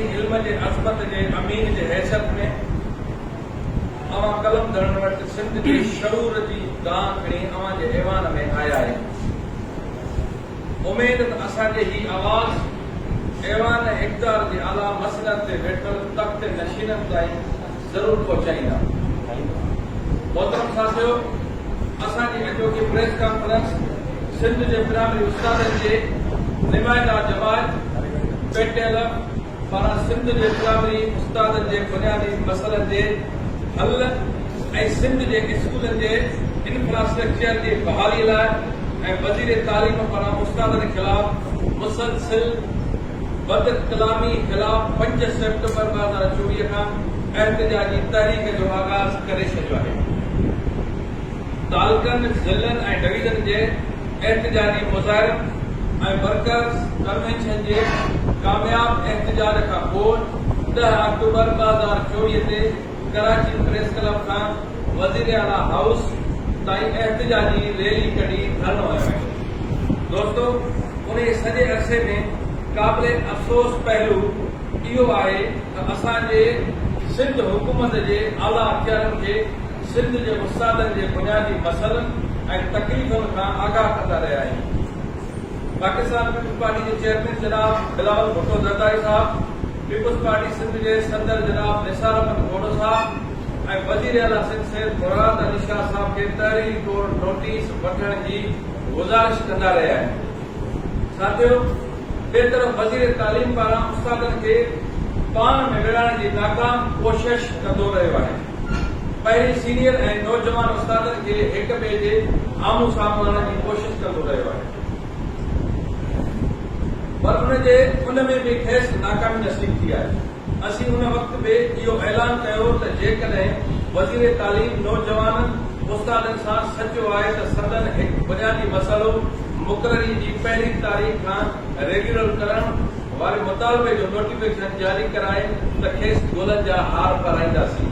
اسين علم جي عظمت جي امين جي حيثيت ۾ اوهان قلم ڌڻين وٽ سنڌ جي شعور جي دانهن کڻي اوهان جي ايوان ۾ آيا آهيون. اميد ته اسان جي هي آواز ايوان اقتدار جي اعليٰ مسند تي ويٺل تخت نشينن تائين ضرور پهچائيندا. محترم ساٿيو! اسان جي اڄوڪي پريس ڪانفرنس سنڌ جي پرائمري استادن جي نمائنده جماعت پي ٽي ايل ايف پاران سنڌ جي پرائمري استادن جي بنيادي مسئلن جي حل ۽ سنڌ جي اسڪولن جي انفراسٽرڪچر جي بحالي لاء ۽ وزير تعليم پاران استادن خلاف مسلسل بدڪلامي خلاف 5 سيپٽمبر 2024 کان احتجاجي تحريڪ جو آغاز ڪري ڇڏيو آهي. تعلقن، ضلعن ۽ ڊويزن جي احتجاجي مظاهرن ۽ ورڪرز ڪنوينشن جي ڪامياب احتجاج کان پوء 10 آڪٽوبر 2024 تي ڪراچي پريس ڪلب کان وزيراعليٰ هائوس تائين احتجاجي ريلي ڪڍي ڌرڻو هنيو ويندو. دوستو! انهيء سڄي عرصي ۾ قابل افسوس پهلو اهو آهي ته اسان جي سنڌ حڪومت جي اعليٰ اختيارين کي سنڌ جي استادن جي بنيادي مسئلن ۽ تڪليفن کان آگاهه ڪندا رهيا آهيون. پاڪستان پيپلز پارٽي جي چيئرمين جناب بلاول ڀٽو زرداري صاحب، پيپلز پارٽي سنڌ جي صدر جناب نثار احمد گهوڙو صاحب ۽ وزيراعليٰ سنڌ سيد مراد علي شاهه صاحب کي تحريري طور نوٽيس وٺڻ جي گذارش ڪندا رهيا آهن. ساٿيو! ٻئي طرف وزير تعليم پاران استادن کي پاڻ ۾ ويڙهائڻ جي ناڪام ڪوشش ڪندو رهيو آهي. پهرين سينيئر ۽ نوجوان استادن کي هڪ ٻئي جي آمهون سامهون آڻڻ جي ڪوشش ڪندو رهيو آهي. پر ان جي ان ۾ به کيس ناڪامي نصيب ٿي آهي. اسين ان وقت به اهو اعلان ڪيو ته جيڪڏهن وزير تعليم نوجوان استادن سان سچو آهي ته سندن هڪ بنيادي مسئلو مقرري جي پهرين تاريخ کان ريگيولر ڪرڻ واري مطالبي جو نوٽيفڪيشن جاري ڪرائي ته کيس گلن جا هار پارائينداسين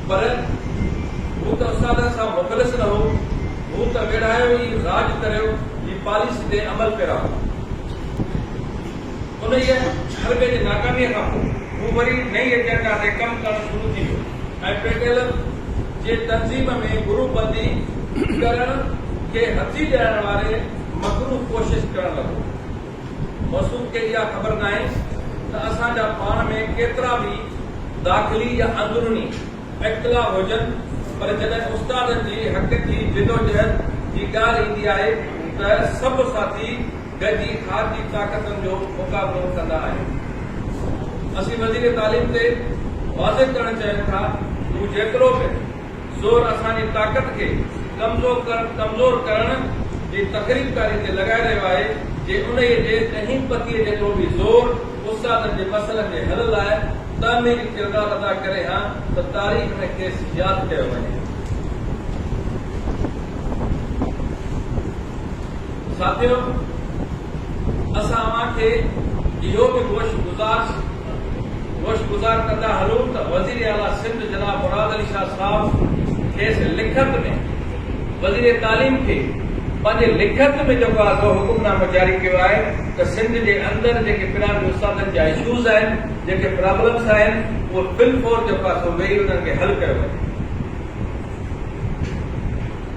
پر هو ته استادن سان مخلص نه هو، هو ته ويڙهايو ئي راڄ ڪريو جي پاليسي تي عمل پيرا هو. انهيء حربي جي ناڪاميء کان پوء هو وري نئين ايجنڊا تي ڪم ڪرڻ شروع ٿي ويو ۽ پيٽيلف جي تنظيم ۾ گروپ بندي ڪرڻ کي هٿي ڏيارڻ واري مڪروه ڪوشش ڪرڻ لڳو. موصوف کي اها خبر ناهي ته اسان جا پاڻ ۾ ڪيترا به داخلي يا اندروني اختلاف هجن پر جڏهن استادن جي حقن جي جدوجهد جي ڳالهه ايندي آهي ته سڀ ساٿي گڏجي خارجي طاقتن جو مقابلو ڪندا آهن. اسين وزير تعليم تي واضح ڪرڻ چاهيون ٿا ته هو جيترو به زور اسان جي طاقت کي ڪمزور ڪرڻ جي تخريبڪاري تي لڳائي رهيو آهي، جي انهيء جي ڏهين پتيء جيترو به زور استادن جي مسئلن جي حل لاء تعميري ڪردار ادا ڪري ها ته تاريخ ۾ کيس ياد ڪيو وڃي. ساٿيو! اسان اوهان کي اهو به گوش گذار گوش گذار ڪندا هلون ته وزير اعليٰ سنڌ جناب مراد علي شاهه صاحب کيس لکت ۾ وزير تعليم کي پنهنجي لکت ۾ جيڪو آهي سو حڪم نامو جاري ڪيو آهي ته سنڌ جي اندر جيڪي پرائمري استادن جا اشوز آهن جيڪي پرابلمس آهن اهي في الفور جيڪو آهي سو ويهي انهن کي حل ڪيو وڃي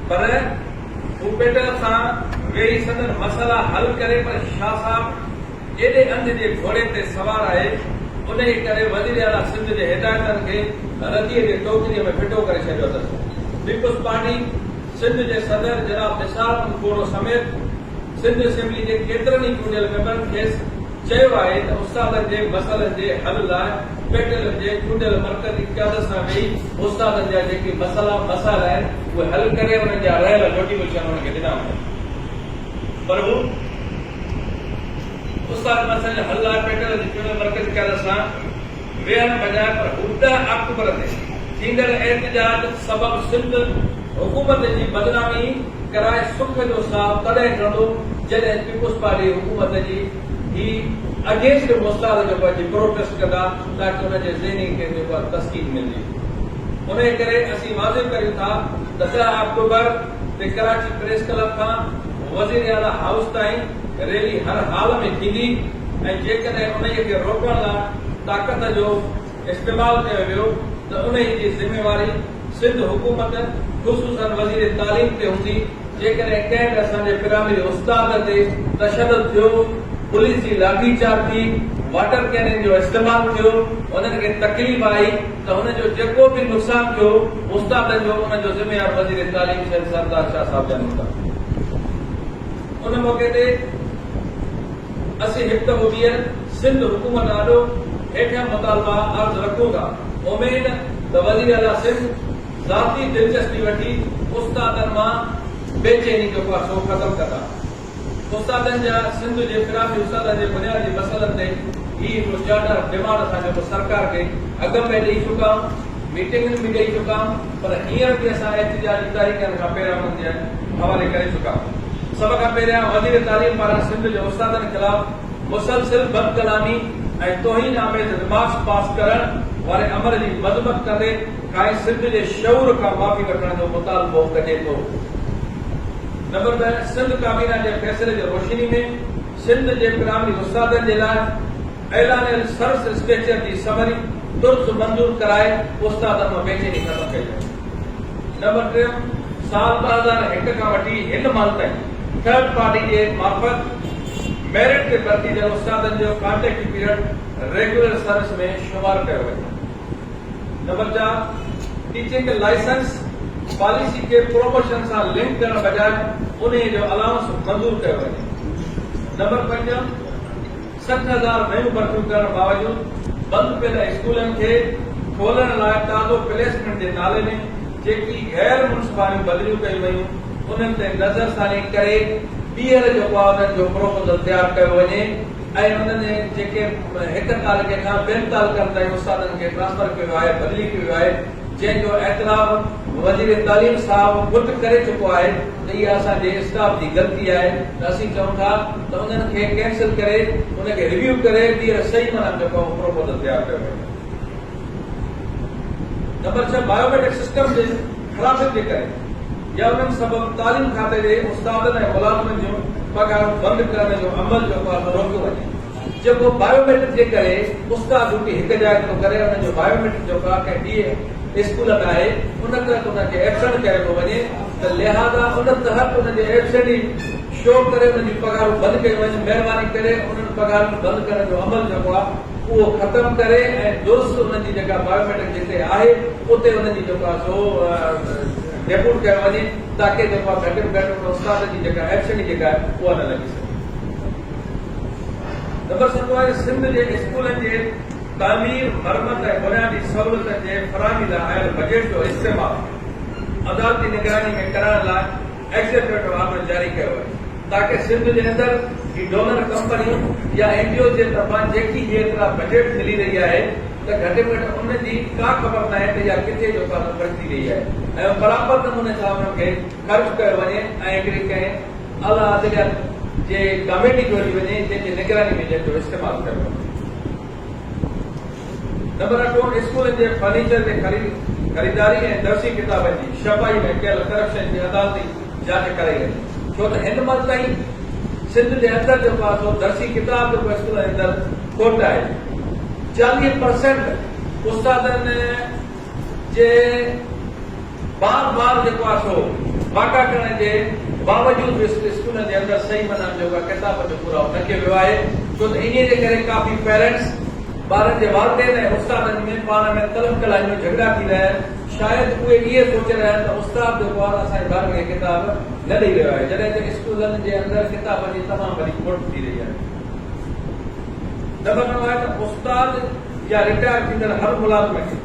پر هو پيٽر سان ويهي سندن مسئلا حل ڪري پر شاهه صاحب ايڏي انڌ جي گهوڙي تي سوار آهي انهيء ڪري وزيراعليٰ سنڌ جي هدايتن کي رديء جي ٽوڪريء ۾ ڦٽو ڪري ڇڏيو اٿس. پيپلز پارٽي سنڌ جي صدر جناب نثار احمد کوڙو سميت سنڌ اسيمبلي جي ڪيترن ئي چونڊيل ميمبرن کيس چيو آهي ته استادن جي مسئلن جي حل لاء پيٽيلم جي چونڊيل مرڪزي قيادت سان ويهي استادن جا جيڪي مسئلا مسائل آهن اهي حل ڪري انهن جا رهيل نوٽيفڪيشن انهن کي ڏنا وڃن پر هو استاد مسئلن جي حل لاء پيٽيلم جي چونڊيل مرڪزي قيادت سان ويهڻ بجاء پر هو 10 آڪٽوبر تي ٿيندڙ احتجاج سبب سنڌ حڪومت جي بدنامي ڪرائي سک جو ساهه تڏهن کڻندو جڏهن پيپلز پارٽي حڪومت جي هي اگينسٽ مستاد جيڪو اچي پروٽيسٽ ڪندا تاڪه ان جي ذهني کي جيڪو آهي تسڪين ملي. انهي ڪري اسين واضح ڪريون ٿا ته 10 آڪٽوبر تي ڪراچي پريس ڪلب کان وزير اعليٰ هائوس تائين ريلي هر حال ۾ ٿيندي. ۽ جيڪڏهن انهيء کي روڪڻ لاء طاقت جو استعمال ڪيو ويو ته انهيء جي ذميواري سنڌ حڪومت خصوصاً وزير تعليم تي هوندي. جيڪڏهن ڪنهن به اسان جي پرائمري استاد تي تشدد ٿيو، پوليس جي لاٺي چارج ٿي، واٽر ڪينن جو استعمال ٿيو، انهن کي تڪليف آئي ته ان جو جيڪو به نقصان ٿيو استادن جو ان جو ذميوار وزير تعليم سيد سردار شاهه صاحب جن هوندا. ان موقعي تي اسين هڪ دفعو ٻيهر سنڌ حڪومت آڏو هيٺيان مطالبا عرض رکون ٿا. اميد ته وزيراعليٰ سنڌ ذاتي دلچسپي وٺي استادن مان بيچيني جو پاسو ختم ڪندا. استادن جا سنڌ جي پرائمري استادن جي بنيادي مسئلن تي هي هڪڙو چارٽر آف ڊمانڊ اسان جيڪو سرڪار کي اڳ ۾ ڏئي چڪا آهيون، ميٽنگن ۾ ڏئي چڪا آهيون پر هينئر به اسان احتجاجي تحريڪن کان پهريان انهن جي حوالي ڪري چڪا آهيون. سڀ کان پهريان وزير تعليم پاران سنڌ جي استادن خلاف مسلسل بدڪلامي ۽ توهين آميز رمارڪس پاس ڪرڻ واري عمل جي مذمت ڪندي کانئس سنڌ جي شعور کان معافي وٺڻ جو مطالبو ڪجي ٿو. نمبر 2، سنڌ ڪابينا جي فيصلي جي روشني ۾ سنڌ جي پرائمري استادن جي لاء اعلانيل سروس اسٽريڪچر جي سمري ترت منظور ڪرائي استادن مان بيچيني ختم ڪئي وڃي. نمبر 3، سال 2001 کان وٺي هن مهل تائين ٿرڊ پارٽي جي معرفت ميرٽ تي ڀرتي ٿيل استادن جو ڪانٽريڪٽ پيريڊ ريگيولر سروس ۾ شمار ڪيو وڃي. نمبر 4، ٽيچنگ لائسنس پاليسي کي پروموشن سان لنڪ ڪرڻ بجاء انهيء جو الائونس منظور ڪيو وڃي. نمبر 5، 60,000 نيون ڀرتيون ڪرڻ باوجود بند پيل اسڪولن کي کولڻ لاء تازو پليسمينٽ جي نالي ۾ جيڪي غير منصفاڻيون بدليون ڪيون ويون انهن تي نظرثاني ڪري ٻيهر جيڪو آهي انهن جو پروپوزل تيار ڪيو وڃي ۽ انهن جيڪي هڪ تعلقي کان ٻين تعلقن تائين استادن کي ٽرانسفر ڪيو ويو آهي بدلي ڪيو ويو آهي جنهن جو اعتراف وزير تعليم صاحب خود ڪري چڪو آهي ته اها اسان جي اسٽاف جي غلطي آهي ته اسين چئون ٿا ته انهن کي ڪينسل ڪري ان کي ريويو ڪري ٻيهر صحيح معنيٰ ۾ جيڪو آهي پروپوزل تيار ڪيو وڃي. نمبر 6 بايوميٽرڪ سسٽم جي خرابين جي ڪري يا انهن سبب تعليم کاتي جي استادن ۽ ملازمن جون پگهارون بند ڪرڻ جو عمل جيڪو آهي سو روڪيو وڃي. جيڪو بايوميٽرڪ جي ڪري استاد ڊيوٽي هڪ جاء تي ٿو ڪري ان جو بايوميٽرڪ جو ڪا ڪنهن ٻئي اسڪول ۾ آهي ان تحت ان کي ايبسنٽ ڪيو ٿو وڃي ته لهذا ان تحت ان جي ايبسنٽي شو ڪري ان جون پگهارون بند ڪيون وڃن مهرباني ڪري انهن پگهارن بند ڪرڻ جو عمل جيڪو آهي اهو ختم ڪري ۽ درست ان جي جيڪا بايوميٽرڪ جتي آهي اتي ان جي جيڪو آهي سو ڊيپوٽ ڪيو وڃي تاڪه جيڪو آهي گهٽ ۾ گهٽ ان استاد جي جيڪا ايبسنٽي جيڪا آهي اها نه لڳي سگهي. نمبر 7 آهي سنڌ جي اسڪولن جي تعمير، مرمت ۽ بنيادي سهولتن جي فراهمي لاء آيل بجيٽ جو استعمال عدالتي نگراني ۾ ڪرائڻ لاء ايگزيڪيوٽو آرڊر جاري ڪيو وڃي تاڪه سنڌ جي اندر هي ڊونر ڪمپنيون يا اين جي اوز جي طرفان جيڪي هي ايترا بجيٽ ملي رهي آهي ته گهٽ ۾ گهٽ ان جي ڪا خبر ناهي ته اها ڪٿي جو ڪاٿو خرچ ٿي رهي آهي ۽ برابر نموني سان انهن کي خرچ ڪيو وڃي ۽ هڪڙي ڪنهن اعليٰ عدليه جي ڪميٽي جوڙي وڃي جنهن جي نگراني ۾ جنهن جو استعمال ڪيو وڃي. نمبر اٺون، اسڪولن جي فرنيچر جي خريداري ۽ درسي ڪتابن جي ڇپائي ۾ ڪيل ڪرپشن جي عدالتي جاچ ڪرائي وڃي ڇو ته هن مهل تائين سنڌ جي اندر جيڪو آهي سو درسي ڪتاب جيڪو اسڪولن اندر کوٽ آهي 40 پرسينٽ استادن جي بار بار جيڪو آهي سو واڪا ڪرڻ جي باوجود به اسڪولن جي اندر صحيح معنيٰ ۾ جيڪو آهي ڪتابن جو پورائو نه ڪيو ويو آهي ڇو ته انهيء جي ڪري ڪافي پيرنٽس، ٻارن جي والدين ۽ استادن ۾ پاڻ ۾ تلخ ڪلامي جهڳڙا ٿي رهيا آهن شايد اهي اهي سوچي رهيا آهن ته استاد جيڪو آهي اسان جي ٻارن کي ڪتاب نه ڏئي رهيو آهي جڏهن ته اسڪولن جي اندر ڪتابن جي تمام وڏي کوٽ ٿي رهي آهي. نمبر 9 آهي ته استاد يا رٽائر ٿيندڙ هر ملازم کي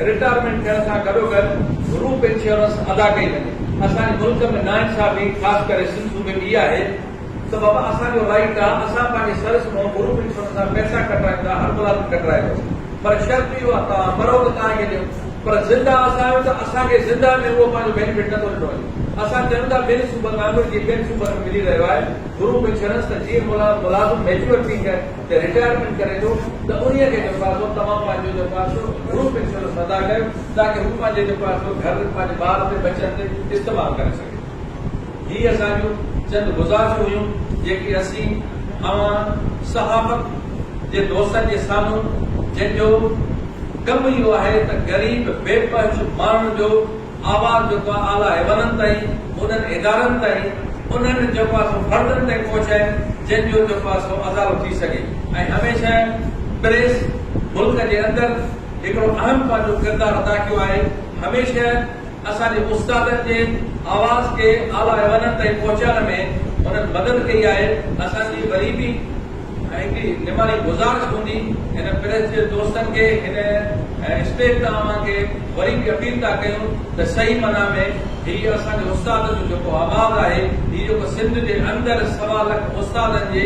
رٽائرمينٽ ٿيڻ سان گڏوگڏ گروپ انشورنس ادا ڪئي وڃي. اسان جي ملڪ ۾ ناانصافي خاص ڪري سنڌ صوبي ۾ اها آهي ته بابا اسان جو رائيٽ آ اسان پنهنجي سروس مان گروپ انشورنس سان پئسا ڪٽرايون ٿا هر ملازم ڪٽرائي ٿو پر شرط اهو آ توهان مرو ته توهان کي ڏيون پر زنده اسان آهيون ته اسان کي زنده ۾ اهو پنهنجو بينيفٽ نٿو ڏنو وڃي اسان چيون ٿا ٻين صوبن وانگر جيئن ٻين صوبن ۾ ملي رهيو آهي گروپ انشورنس ته جيئن ملازم ميچوئر ٿي ته رٽائرمينٽ ڪري ٿو ته انهيء کي جيڪو آهي سو توهان پنهنجو جيڪو آهي سو گروپ انشورنس ادا ڪيو تاڪه هو پنهنجي جيڪو آهي سو گهر پنهنجي ٻار تي بچن تي استعمال ڪري سگهي. هي اسان جون چند گذارشون هيون جيڪي اسين اوهان صحافت جي دوستن جي سامهون جن جو ڪم اهو آهي ته غريب بي پهچ ماڻهن جو آواز جيڪو آهي اعليٰ ايوانن تائين، انهن ادارن تائين، انهن جيڪو آهي سو فردن تائين پهچائين جن جو جيڪو آهي سو ازالو ٿي سگهي ۽ هميشه پريس ملڪ جي اندر هڪڙو اهم پنهنجو ڪردار ادا ڪيو آهي هميشه اسان جي استادن جي آواز کي اعليٰ ايوانن تائين پهچائڻ ۾ انهن مدد ڪئي آهي اسان جي وري به هڪڙي نماڻي گذارش هوندي هن پريس جي دوستن کي هن اسٽيج تان اوهان کي وري به اپيل ٿا ڪيون ته صحيح معنيٰ ۾ هي اسان جي استادن جو جيڪو آواز آهي هي جيڪو سنڌ جي اندر سوا لک استادن جي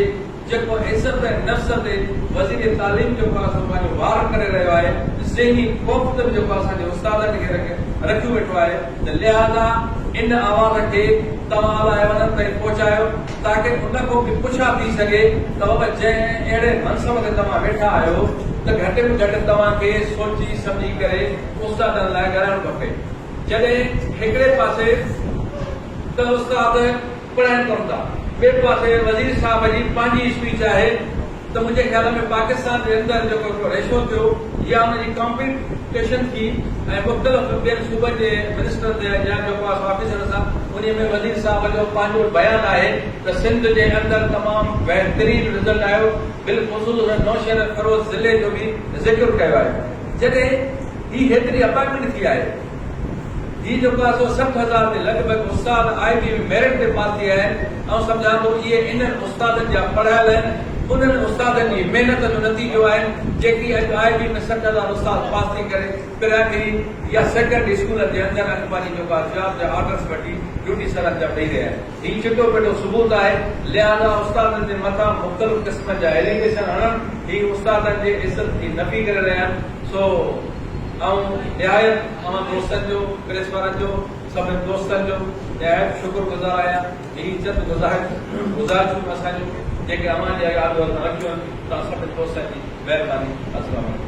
جيڪو عزت نفس تي وزير تعليم جيڪو آهي سو پنهنجو وار ڪري رهيو آهي ذهني ڪوفت به جيڪو اسان جي استادن کي رکيو ويٺو آهي ته لهذا ان آواز کي توهان اعليٰ ايوانن تائين پهچايو تاڪه ان کان به پڇا ٿي سگهي ته بابا جنهن اهڙي منصب تي توهان ويٺا آهيو ته گهٽ ۾ گهٽ توهان کي سوچي سمجهي ڪري استادن لاء ڳالهائڻ کپي. جڏهن هڪڙي پاسي ته استاد پڙهائين ڪونه ٿا ٻئي پاسي وزير صاحب جي پنهنجي اسپيچ آهي ته منهنجي خيال ۾ پاڪستان جي اندر جيڪو هڪڙو ريشو ٿيو يا ان جي ڪامپيٽيشن ٿي ۽ مختلف ٻين صوبن جي منسٽرن تي يا جيڪو آهي سو آفيسرن سان انهي ۾ وزير صاحب جو پنهنجو بيان آهي ته سنڌ جي اندر تمام بهترين رزلٽ آيو بالخصوص هن نوشهروفيروز ضلعي جو به ذڪر ڪيو آهي جڏهن هي هيتري اپائنٽمينٽ ٿي آهي. هي جيڪو آهي سو 60,000 جي لڳ ڀڳ استاد آء بي ۾ ميرٽ تي پاس ٿي آيا آهن. آئون سمجهان ٿو اهي انهن استادن جا پڙهيل آهن، انهن استادن جي محنت جو نتيجو آهن، جيڪي اڄ آء بي ۾ 60,000 استاد پاس ٿي ڪري پرائمري يا سيڪنڊري اسڪولن جي اندر اڄ پنهنجي جيڪو آهي جاب جا آرڊرس وٺي ڊيوٽي سرانجام ڏئي رهيا آهن. هي چٽو پٽو ثبوت آهي. لهذا استادن جي مٿان مختلف قسمن جا ايليگيشن هڻڻ هي استادن جي عزت جي نفي ڪري رهيا آهن. سو آئون نهايت اوهان دوستن جو، پريس وارن جو، سڀني دوستن جو نهايت شڪر گذار آهيان. هي چند گذارشون اسان جون جيڪي اوهان جي آڏو اسان رکيون آهن، توهان سڀني دوستن جي مهرباني. السلام عليڪم.